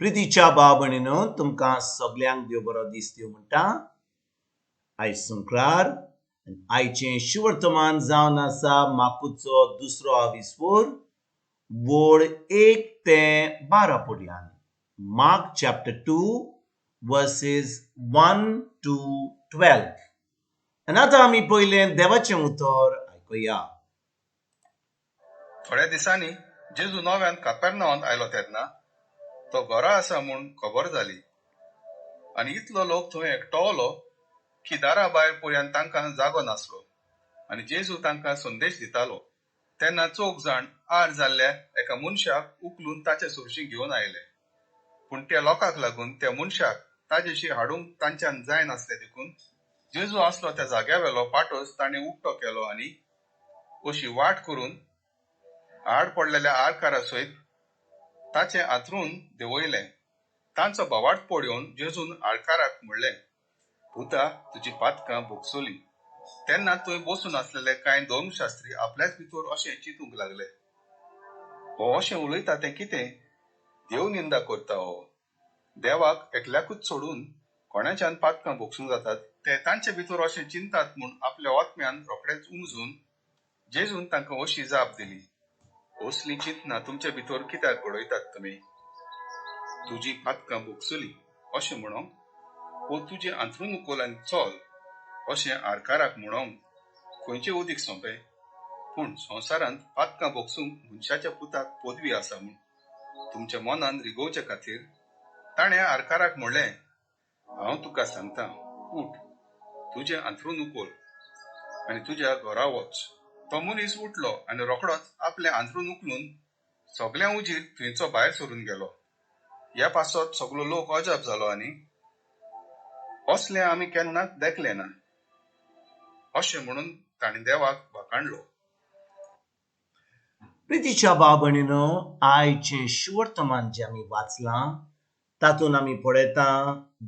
प्रितीच्या भाव भयणीनो, तुमकां सगल्यांक देव बरो दीस दिवं म्हणटा. आयज संक्रार, आयचें शुवर्तमान जावन आसा माकुचो दुसरो आविस्वोर, वोळ 1 ते 12 पर्यंत. Mark chapter 2 verses 1 to 12. आनी आतां आमी पयलें देवाचें उतर आयकुया. थोड्या दिसांनी जेजू नव्यान कापेर्नावांत आयलो तेन्ना तो घरा आसा म्हूण खबर जाली आनी इतलो लोक थंय एकटवलो की दारा भायर पर्यंत तांकां जागो नासलो. आनी जेजू तांकां संदेश दितालो तेन्ना चौग जाण आर जाल्ल्या एका मनशाक उखलून ताचे सरशी घेवन आयले. पूण त्या लोकांक लागून त्या मनशाक ताजेशी हाडूंक तांच्यान जायनासलें देखून जेजू आसलो त्या जाग्यावेलो पाटोस ताणें उक्तो केलो आनी अशी वाट करून आड पडलेल्या आरकारा सयत ताचें आंतरून देंवयलें. तांचो बोवाट पळोवन जेजून आडकाराक म्हणलें, पुता, तुजी पातकां भोगसली. तेन्ना थंय बसून आसलेले कांय धर्मशास्त्री आपल्याच भितर अशें चिंतूंक लागले, हो अशें उलयता तें कितें? देव निंदा करता हो. देवाक एकल्याकूच सोडून कोणाच्यान पातकां भोगसूंक जातात? ते तांचे भितर अशें चिंतात म्हूण आपल्या आत्म्यान रोखडेच उमजून जेजून तांकां अशी जाप दिली, असलीं चिंतना तुमचे भितर कित्याक घडयतात तुमी? तुजी पातकां भोगसली अशें म्हणोंक वो तुजें आंतरून उखल आनी चल अशें आरकाराक म्हणोंक खंयचें उदीक सोंपें? पूण संवसारांत पातकां भोगसूंक मनशाच्या पुताक पदवी आसा म्हूण तुमच्या मनान रिगोवचे खातीर ताणें आरकाराक म्हणलें, हांव तुका सांगता, उठ, तुजें आंतरून उखल आनी तुज्या घरा वच. तो मनीस उठलो आनी रोखडोच आपलें आंतरून उखलून सगळ्यां उजीर थंयचो भायर सरून गेलो. ह्या पासत सगलो लोक अजाप जालो आनी असलें आमी केन्नाच देखलें ना अशें म्हणून ताणें देवाक वाखाणलो. प्रितीच्या भाव भयणीनो, आयचें शुवर्तमान जें आमी वाचलां तातूंत आमी पळयता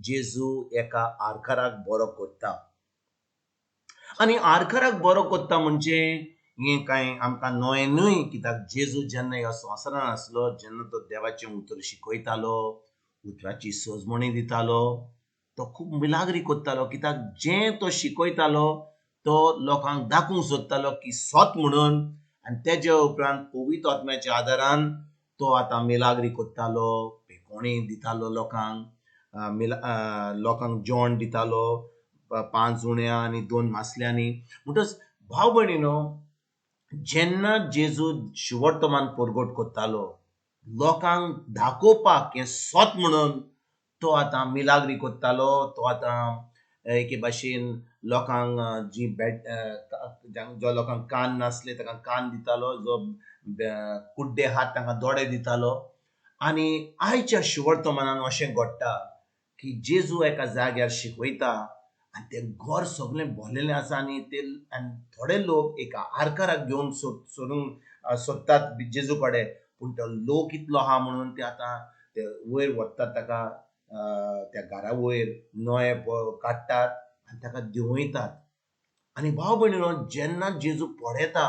जेजू एका आरकाराक बरो करता. आनी आरकाराक बरो करता म्हणजे हें कांय आमकां नवें न्हय, कित्याक जेजू जेन्ना ह्या संवसारांत आसलो, जेन्ना तो देवाचें उतर शिकयतालो, उतराची सजमणी दितालो, तो खूब मिलाग्री करतालो. कित्याक जें तो शिकयतालो तो लोकांक दाखोवंक सोदतालो की सत म्हणून. आनी तेज्या उपरांत पवित्र आत्म्याच्या आदारान तो आतां मिलाग्री करतालो, पेकोणी दितालो लोकांक, लोकांक जेवण दितालो 5 उण्या आनी 2 मासल्यांनी. म्हणटच भाव भयणीनो, जेन्ना जेजू शुवर्तमान परगट करतालो लोकांक दाखोवपाक हें सत म्हणून, तो आतां मिलाग्री करतालो. तो आतां एके भाशेन लोकांक जी जो लोकांक कान नासले ताका कान दितालो, जो कुड्डे हात तांकां दोळे दितालो. आनी आयच्या शुवर्तमानान अशें घडटा की जेजू एका जाग्यार शिकयता आनी तें घर सगळें भरलेलें आसा आनी ते आनी थोडे लोक एका आरकाराक घेवन सोदूंक सोदतात जेजू कडेन. पूण तो लोक इतलो आहा म्हणून ते आतां ते वयर व्हरतात ताका, त्या घरा वयर नळे काडटात आनी ताका देंवयतात. आनी भाव भयणीनो, जेन्ना जेजू पळयता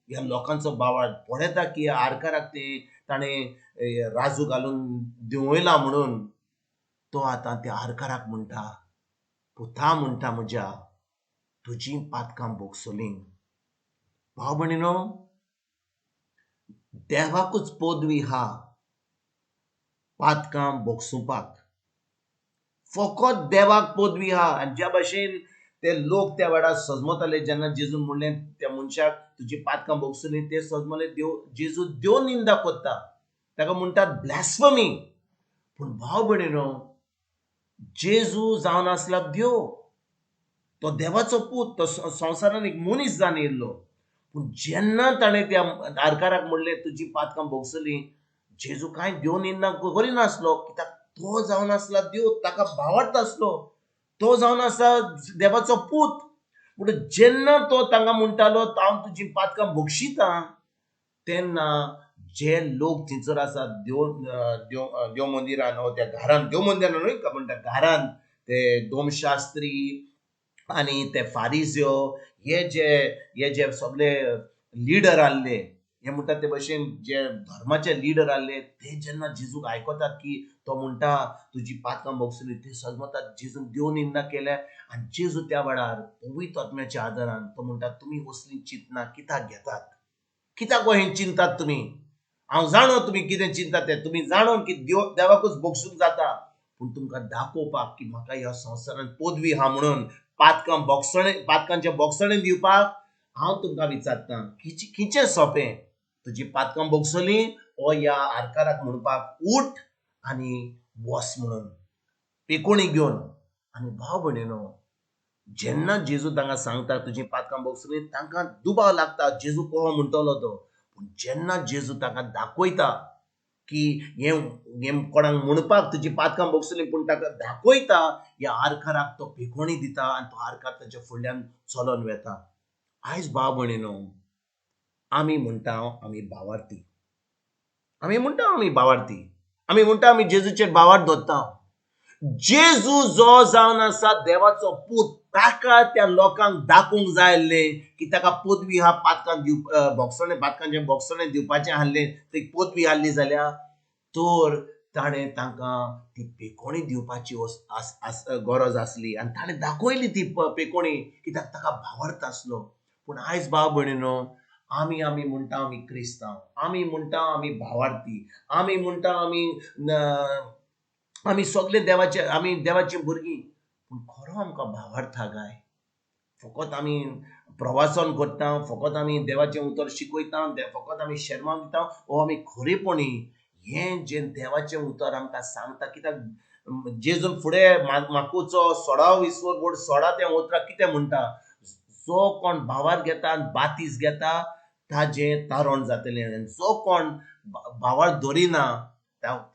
ह्या लोकांचो बावाळ पळयता की आरकाराक ते ताणें राजू घालून देंवयला म्हणून, तो आतां त्या आरकाराक म्हणटा, पुता म्हणटा म्हज्या, तुजी पातकां भोगसलीं. भाव भयणीनो, देवाकूच पदवी हा पातकां भोगसुपाक, फकत देवाक पदवी हा. आनी ज्या भाशेन ते लोक त्या वेळार सजमताले जेन्ना जेजून म्हणलें त्या मनशाक तुजी पातकां भोगसलीं, ते सजमले देव जेजू देव निंदा करता, ताका म्हणटात ब्लॅस्फमी. पूण भाव भयणीनो, जेजू जावन आसला देव, तो देवाचो पूत, तो संवसारान एक मनीस जावन येयल्लो. पूण जेन्ना ताणें त्या आरकाराक म्हणलें तुजी पातकां भोगसलीं, जेजू कांय देव निंदा करिनासलो, कित्याक तो जावन आसला देव, ताका भावार्थ आसलो, तो जावन आसा देवाचो पूत. पूण जेन्ना तो तांकां म्हणटालो हांव तुजी पातकां भोगशिता, तेन्ना जे लोक थंयसर आसा देव देव देव मंदिरान वो त्या घरान, देव मंदिरान न्हय म्हणटा घरान, ते दोमशास्त्री आनी ते फारिज्यो हे जे सगळे लिडर आहले हें म्हणटा ते भशेन जे धर्माचे लिडर आहले ते जेन्ना जेजूक आयकतात की तो म्हणटा तुजी पातकां भोगसली, ते सजमतात जेजूक देव निंदा केल्या. आनी जेजू त्या वेळार पवित्र आत्म्याच्या आदारान तो म्हणटा तुमी असलीं चिंतना कित्याक घेतात, कित्याक हें चिंतात तुमी? हांव जाणो तुमी कितें चिंतात तें, तुमी जाणो की देवाकूच भोगसूंक जाता, पूण तुमकां दाखोवपाक की म्हाका ह्या संवसारांत पदवी आहा म्हणून पातकां बोगसणे पातकांचें बोगसणें दिवपाक हांव तुमकां विचारतां खंयचें सोंपें, तुजी पातकां भोगसली ओ ह्या आरकाराक म्हणपाक उठ आनी वस म्हणून पेकोणी घेवन. आनी भाव भयणीनो, जेन्ना जेजू तांकां सांगता तुजी पातकां भोगसली, तांकां दुबाव लागता जेजू कोहो म्हणटलो तो. पूण जेन्ना जेजू तांकां दाखयता की हें कोणाक म्हणपाक तुजी पातकां भोगसली, पूण ताका दाखयता ह्या आरकाराक तो पेकोणी दिता आनी तो आरकार ताच्या फुडल्यान चलोन वेता. आयज भाव भयणीनो, आमी म्हणटा आमी भावार्थी, आमी म्हणटा आमी भावार्थी, आमी म्हणटा आमी जेजूचेर भावार्थ दवरता. जेजू जो जावन आसा देवाचो पूत, ताका त्या लोकांक दाखोवंक जाय आसलें की ताका पदवी आहा पातकां दिव भोगसणें पातकांचें भोगसणें दिवपाचें आसलें, ती पदवी आहली जाल्यार तर ताणें तांकां ती पेकोणी दिवपाची गरज आसली आनी ताणें दाखयली ती पेकोणी कित्याक ताका भावार्थ आसलो. पूण आयज भाव भयणीनो, आमी आमी म्हणटा आमी क्रिस्तांव, आमी म्हणटा आमी भावार्थी, आमी म्हणटा आमी आमी सगळे देवाचे, आमी देवाची भुरगीं, पूण खरो आमकां भावार्थ काय? फकत आमी प्रवासन करता, फकत आमी देवाचें उतर शिकयता, फकत आमी शेरमांव दिता, ओ आमी खरेपणी हें जें देवाचें उतर आमकां सांगता. कित्याक जेजून फुडें माकुचो 16 ईश्वर बोर्ड 16 त्या उतराक कितें म्हणटा, जो कोण भावार घेता आनी बातीस घेता ताजें तारण जातलें, आनी जो कोण भावार धरिना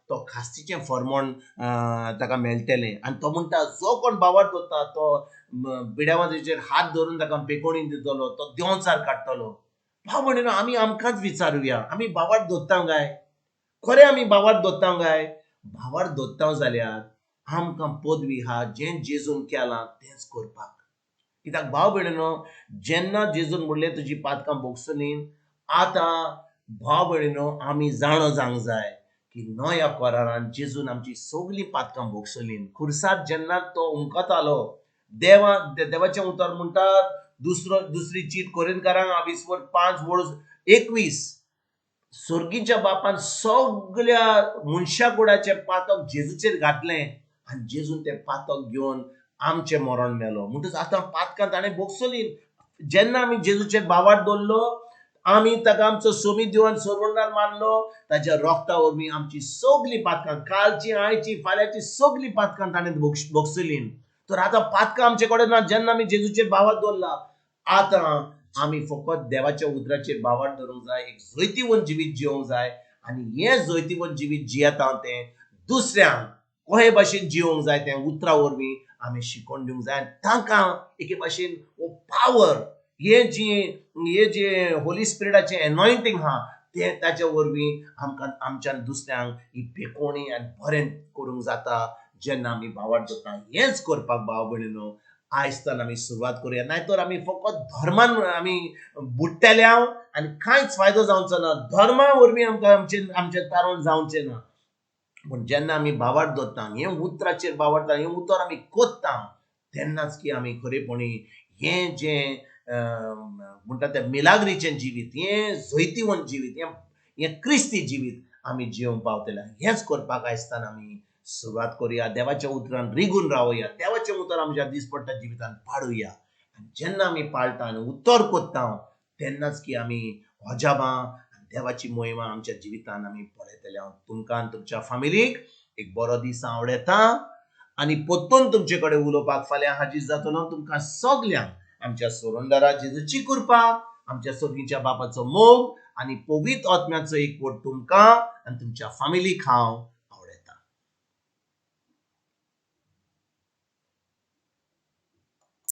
तो खास्तीचें फॉर्मोण ताका मेळटलें. आनी तो म्हणटा जो कोण भावार दवरता तो बिड्यावाचेर हात धरून ताका पेकोणी दितलो, तो देंवचार काडटलो. भाव भयणीनो, आमी आमकांच विचारुया, आमी भावार दवरता काय? खरें आमी भावार दवरता काय? भावार दवरता जाल्यार आमकां पदवी आहा जें जेजून केलां तेंच करपाक. कित्याक भाव भयणीनो, जेन्ना जेजून म्हणलें तुजी पातकां भोगसली, आतां भाव भयणीनो आमी जाणो जावंक जाय की नव्या करारान जेजून आमची सगळीं पातकां भोगसली. खुर्सार जेन्ना तो उमकतालो, देवाचें उतर म्हणटा दुसरी चीट कोरिंथकारांक 5:21, सर्गीच्या बापान सगळ्या मनशा कुडाचें पातक जेजूचेर घातलें आनी जेजून तें पातक घेवन आमचें मरण मेलो. म्हणटच आतां पातकां ताणें भोगसली. जेन्ना आमी जेजूचेर भावार्थ दवरलो, आमी ताका आमचो सोमी दिवन सोडवणदार मानलो, ताच्या रोगता वरवीं आमची सगळीं पातकां, कालची, आयची, फाल्यांची सगळीं पातकां ताणें भोगसली. तर आतां पातकां आमचे कडेन ना. जेन्ना आमी जेजूचेर भावार्थ दवरला, आतां आमी फकत देवाच्या उतराचेर भावार्थ दवरूंक जाय, एक जैतिवंत जिवीत जिवंक जाय. आनी हें जैतिवंत जिवीत जियेता तें दुसऱ्यांक कशे भाशेन जिवंक जाय तें उतरा वरवीं आमी शिकोवन दिवंक जाय. आनी तांकां एके भाशेन हो पावर, हे जे होली स्पिरिटाचें एनॉयंटींग आहा तें ताचे वरवीं आमकां आमच्यान दुसऱ्यांक ही पेकोणी आनी बरें करूंक जाता जेन्ना आमी भावार्थ दवरता. हेंच करपाक भाव भयणीनो आयज तर आमी सुरवात करुया, नाय तर आमी फकत धर्मान आमी बुडटले आनी कांयच फायदो जावचो ना. धर्मा वरवीं आमकां आमचें तारण जावचें ना. पूण जेन्ना आमी भावार्थ दवरता, हें उतराचेर भावार्थ, हें उतर आमी कोत्ता, तेन्नाच की आमी खरेपणी हें जें म्हणटा तें मिलाग्रीचें जिवीत, हें जैतिवंत जिवीत, हें क्रिस्ती जिवीत आमी जिवंक पावतले. हेंच करपाक आयजताना आमी सुरवात करुया. देवाच्या उतरान रिगून रावया, देवाचें उतर आमच्या दिसपट्ट्या जिवितान पाडुया. आनी जेन्ना आमी पाळटा आनी उतर कोत्ता तेन्नाच की आमी अजाबां आनी देवाची मोहिमा आमच्या जिवितान आमी पळयतले. हांव तुमकां आनी तुमच्या फामिलीक एक बरो दीस आवडटा आनी परतून तुमचे कडेन उलोवपाक फाल्यां हाजीर जातलो. तुमकां सगल्यांक आमच्या सोरंदरा जेजूची कृपा, आमच्या सर्गीच्या बापाचो मोग आनी पवित्र आत्म्याचो एकवट तुमकां आनी तुमच्या फामिलीक हांव